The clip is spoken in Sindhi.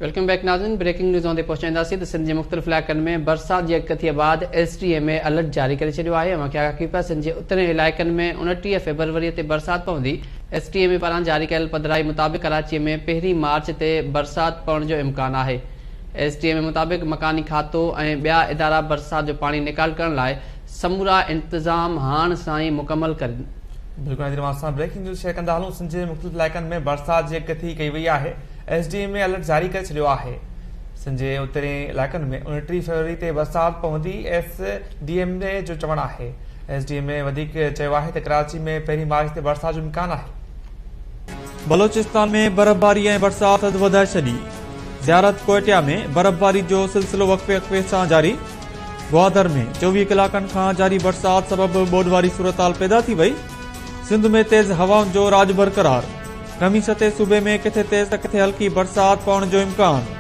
Welcome back ناظرين بريڪنگ نيوز اوهان تائين پهچائينداسين ته سنڌ جي مختلف علائقن ۾ برسات جي اڳڪٿي بعد S D M A alert جاري ڪري ڇڏيو آهي اوهان کي آگاهه ڪيون پيا سنڌ جي اترين علائقن ۾ 29 فيبروري تي برسات پوندي ايس ڊي ايم اي پاران جاري ڪيل پڌرائي مطابق ڪراچي ۾ پهرين مارچ تي برسات پوڻ جو امڪان آهي ايس ڊي ايم اي مطابق مڪاني کاتو ۽ ٻيا ادارا برسات جو پاڻي نيڪال ڪرڻ لاء سمورا انتظام هاڻ سان ئي مڪمل ڪرين. بلڪل ناظرين اوهان سان بريڪنگ نيوز شيئر ڪندا هلون سنڌ جي مختلف علائقن ۾ برسات جي اڳڪٿي ڪئي وئي آهي S D M A alert جاري ڪري ڇڏيو آهي سنڌ جي اترين علائقن ۾ 29 فيبروري تي برسات پوندي ايس ڊي ايم اي جو چوڻ آهي ايس ڊي ايم اي وڌيڪ چيو آهي ته ڪراچي ۾ پهرين مارچ تي برسات جو امڪان آهي. بلوچستان ۾ برفباري ۽ برسات ٿڌ وڌائي ڇڏي، زيارت ڪوئٽيا ۾ برفباري جو سلسلو وقفي وقفي سان جاري، گوادر ۾ 24 ڪلاڪن کان جاري برسات سبب ٻوڏ واري صورتحال پيدا ٿي وئي، سنڌ ۾ تيز هوائن جو راڄ برقرار، خميس تي صوبي ۾ ڪٿي تيز ته ڪٿي هلڪي برسات پوڻ جو امڪان.